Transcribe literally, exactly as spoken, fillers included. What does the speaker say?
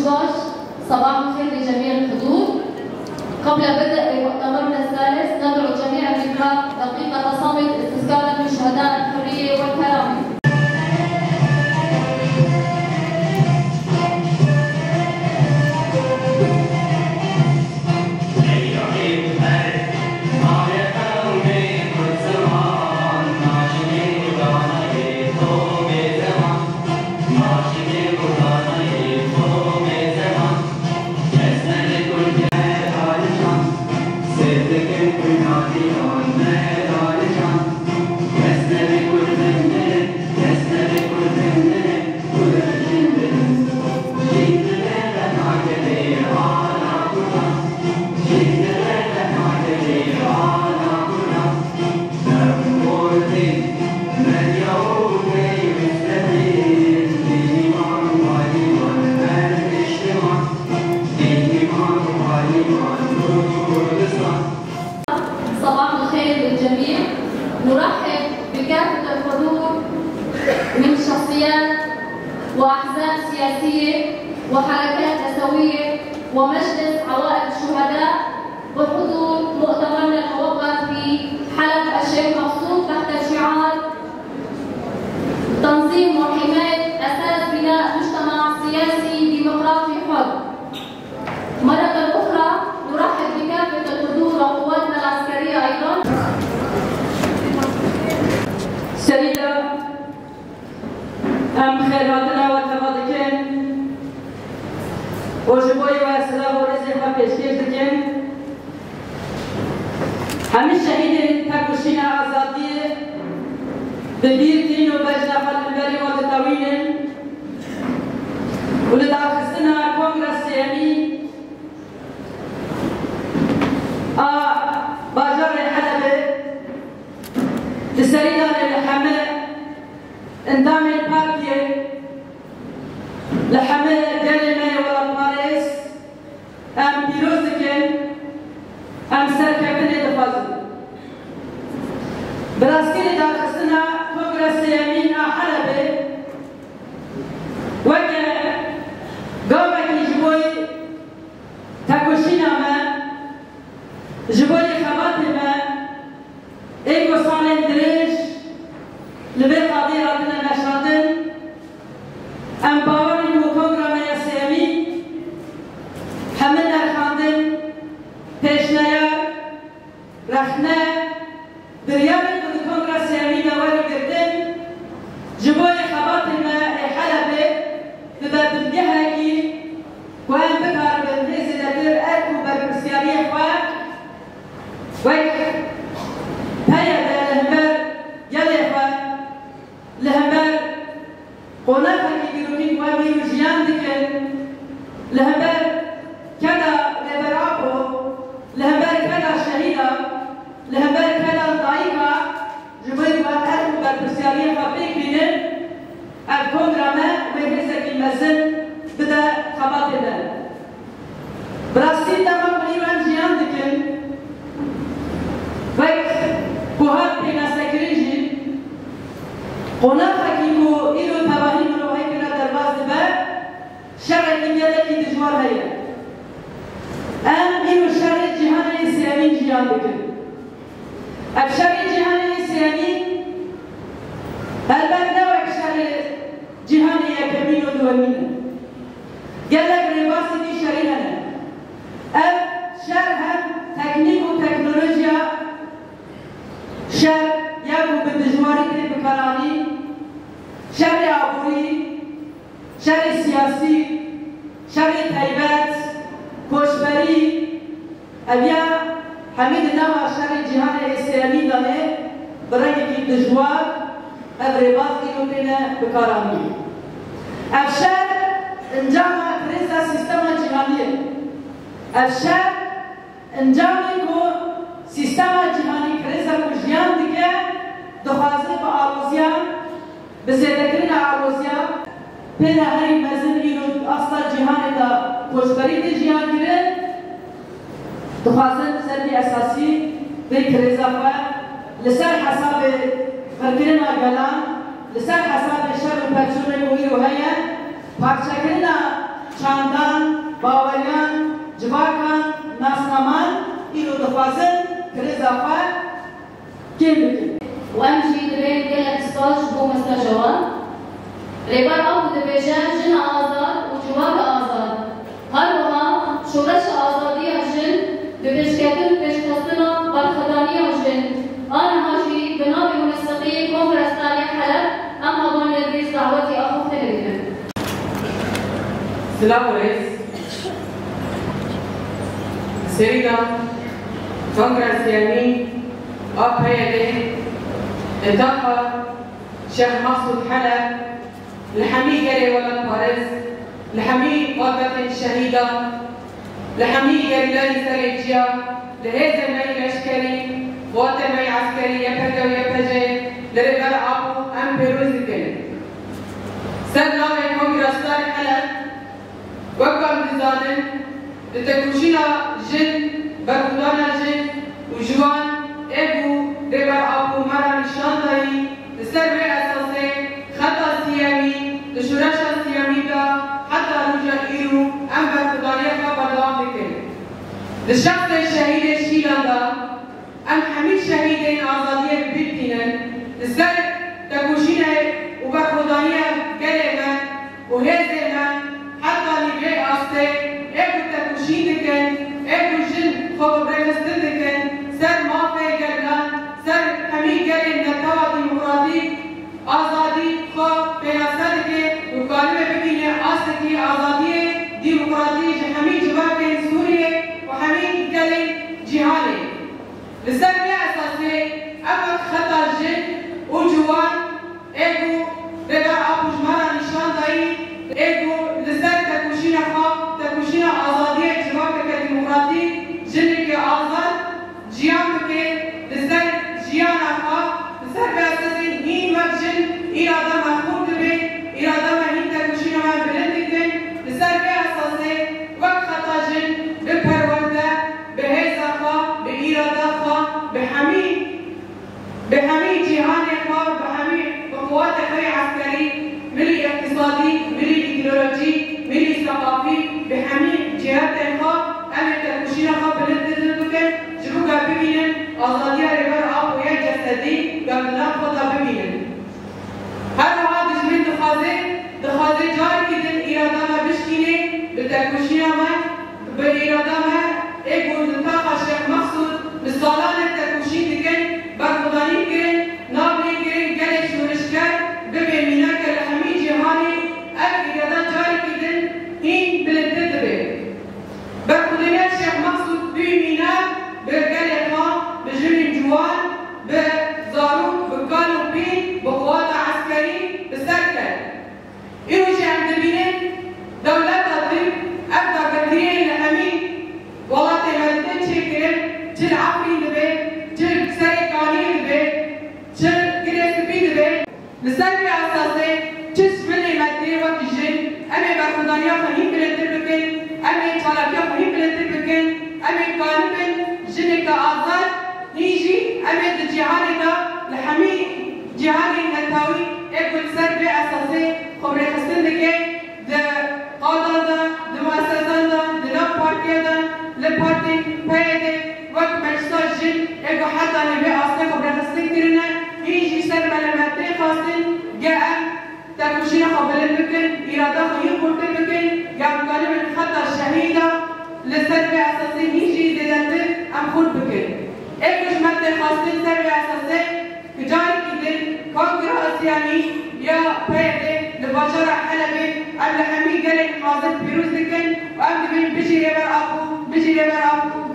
شاش، صباح الخير لجميع الحضور. قبل بدء مؤتمرنا الثالث، ندعو جميع الرفاق دقيقة صمت استذكارا بشهداء الحرية والكرامة. صباح الخير للجميع. نرحب بكافة الحضور من شخصيات وأحزاب سياسية وحركات نسوية ومجلس عوائل الشهداء بحضور مؤتمرنا الموقت في حلب الشيخ مقصود تحت شعار تنظيم وحماية أساس بناء مجتمع سياسي ديمقراطي حر. مرة أخرى نرحب بكافة الحضور وقواتنا العسكرية أيضًا. Serî de em xêrhatina we teva dikin û ji bo wê silav û rêzê xwe pêşkêş dikin. Hemî şehîdên tekoşîna azadiyê bi bîr tînin û bejna xwe li hemberî wan ditewînin û li darxistina Kongra Sêyemî a bajarê Helebê di serî de li hemî endamên partiyê, li hemî gelê me yê welatparêz, em pîroz dikin, em serkeftinê dixwazin. Bi rastî li darxistina Kongra Sêyemîn a Helebê weke gavekî ji bo tekoşîna me, ji bo xebatê me, ê ku salên dirêj li vê qadê hatine meşandin, em bawer in ku Kongra me ya Sêyemîn hemî nirxandin, pêşniyar, rexne, biryarên ku di Kongra Sêyemî de werin girtin, ji bo xebatên me ê Helebê bibe bingehekî ku em bikaribin hê zêdetir erk û berpirsyariyê xwe wek P Y D li hember gelê xwe, li hember qonaxekî dîrokî ku em îro jiyan dikin, li hember keda Rêber Apo, li hember keda şehîda, li hember keda dayika, ji bo ku em erk û berpirsyariyê xwe pêk bînin, ev kongra me wê hêzekî mezin bide xebatê me. Bi rastî dema ku îro em jiyan dikin, wek ku hat pênasekirin jî, qonaxekî ku îro tevahî mirovahî tê de derbas dibe, şerekî gelekî dijwar heye. Em îro şerê cîhanê yê sêyemîn jiyan dikin. Ev şerê cîhanê yê sêyemîn helbet ne wek şerê cîhanê yekemîn û duwemîn e. Gelek rêbazên vî şerî hene. Ev şer hem teknîk û teknolojiya şer ya ku bi dijwarî tê bikaranî, şerê aborî, şerê siyasî, şerê taybet, koçberî, ev ya hemî di nava şerê cîhanê yê sêyemîn de ne, bi rengekî dijwar ev rêbaz îro têne bikaranîn. Ev şer encama krîza sîstema cîhanî ye. Ev şer encamê ku sîstema cîhanî krîza ku jiyan dike, dixwaze bi aloziya, bi zêdekirina aloziya, pêna herî mezin îro asta cîhanê de koçberî tê jiyan kirin, dixwazin ser vî esasî vê krîza xwe li ser hesabê qirkirina gelan, li ser hesabê şer û pevçûnê ku îro heye, parçekirina çandan, Dixwazin krîza xwe kêm bikin. Û em jî divên gelek spas ji bo mesaja wan. Rêber Apo dibêje, jina azad û civaka azad. Her wiha şoreşa azadiya jin bi pêşketin û pêşxistina berxwedaniya jin a niha jî bi navê muneseqî Kongreya Starê Heleb em hevalên Nergîs dawetî axaftinê dikin. Silav û rêz. Serî de Kongreya Siyemî a P Y D'ê li taxa Şêx Mexsûd Heleb li hemî gelê welatparêz, li hemî malbatên şehîdan, li hemî gerîlayên serê ciya, li hêzên me yî leşkerî, qewatên me yî eskerî, Y P G û Y P J, li Rêber Apo em pêroz dikin. Ser navê Kongreya Starê Heleb, wek ku em dizanin, di tekoşîna jin, berxwedana jin û ciwan ê ku Rêber Apo me re nîşan dayî, li ser vê esasê xeta siyemî, di şoreşa siyemî de heta roja îro em berxwedaniya xwe berdewam dikin. Di şexsê şehîdê Şîlan de, em hemî şehîdên azadiyê bi bîr tînin, li ser tekoşînê û berxwedaniya gelê me û hêzê me heta nîvê astê ê ku tekoşîn dikin, ê ku jin xwe bi birêxistin dikin, ser mafê geliyan, ser hemî gelên netewa demokratîk, azadî xwe pênase dike û karibe bigihîne astekî azadiyê demokratî ji hemî civakên Sûriyê û hemî gelên cîhanê. Li ser vê esasê em wek xeta jin û ciwan ê ku Rêber Apo ji me re nîşan dayî, ê ku li ser tekoşîna xwe, tekoşîna azadiyê civakeke demokratîk, jineke azad, jiyan bike, li ser jiyana xwe, li ser vê esasê hîn wek jin îrada me xurt dibe, îrada me hîn tekoşîna me bilind dikin, li ser vê esasê wek xeta jin bi perwerde, bi hêza xwe, bi îrada xwe, bi hemî, bi hemî cîhanê xwe, bi hemî, bi quwetê xwe yê eskerî, milî îqtîsadî, milî îdeolojî, milî seqafî, bi hemî cihetên xwe em ê tekoşîna xwe bilindtir bikin, ji bo ku bibînin azadiya Rêber Apoyê cesedî, ku em di nav xwe de bibînin. Her wiha dijmin dixwaze, dixwaze carekî din îrada me bişkîne, bi tekoşîna me, bi îrada me ê ku li taxa Şêx Mexsûd bi salan e tekoşîn dikin, berxwedanî kirin, nav lê kirin gelê şorişger bibe mînake li hemî cîhanê, ev îrada carekî din hîn bilindtir dibe. Berxwedaniya Şêx Mexsûd bûye mînak bi gelê xwe, bi jinên ciwan, bi zarok, bi kal û pîl, bi quwata eskerî bi ser ket. Îro jî em dibînin dewleta Tirk ev dagirkiriyê li hemî welatê me dide çêkirin, çi li Efrîn dibe, çi li Serê Kaniyê dibe, çi li Girê Spî dibe. Li ser vê esasê çi ji milê me tê wek jin, em ê berxwedaniya xwe hîn bilindtir bikin, em ê çalakiya xwe hîn bilindtir bikin, em ê karibin jineke azad, hîn jî em ê di cîhanê de li hemî cîhanên netewî ê ku li ser vê esasê xwe bi rêxistin dike, di qadan de, di muesesan de, di nav partiya de, li partê P Y D'ê wek meclisa jin ê ku heta nîvê astê xwe bi rêxistin kirine, hîn jî ser me li me tê xwestin, ge em tekoşîna xwe bilind bikin, îrada xwe hîn xurtir bikin, ge em karibin xeta şehîda li ser vê esasê hîn jî zêdetir em xurt bikin. Ê ku ji me tê xwestin ser vê esasê, Carekî din Kongra Siyemî ya P Y D'ê li bajara Helebê ev li hemî gelên hazir pîroz dikin û em dibên bijî Rêber Apo, bijî Rêber Apo,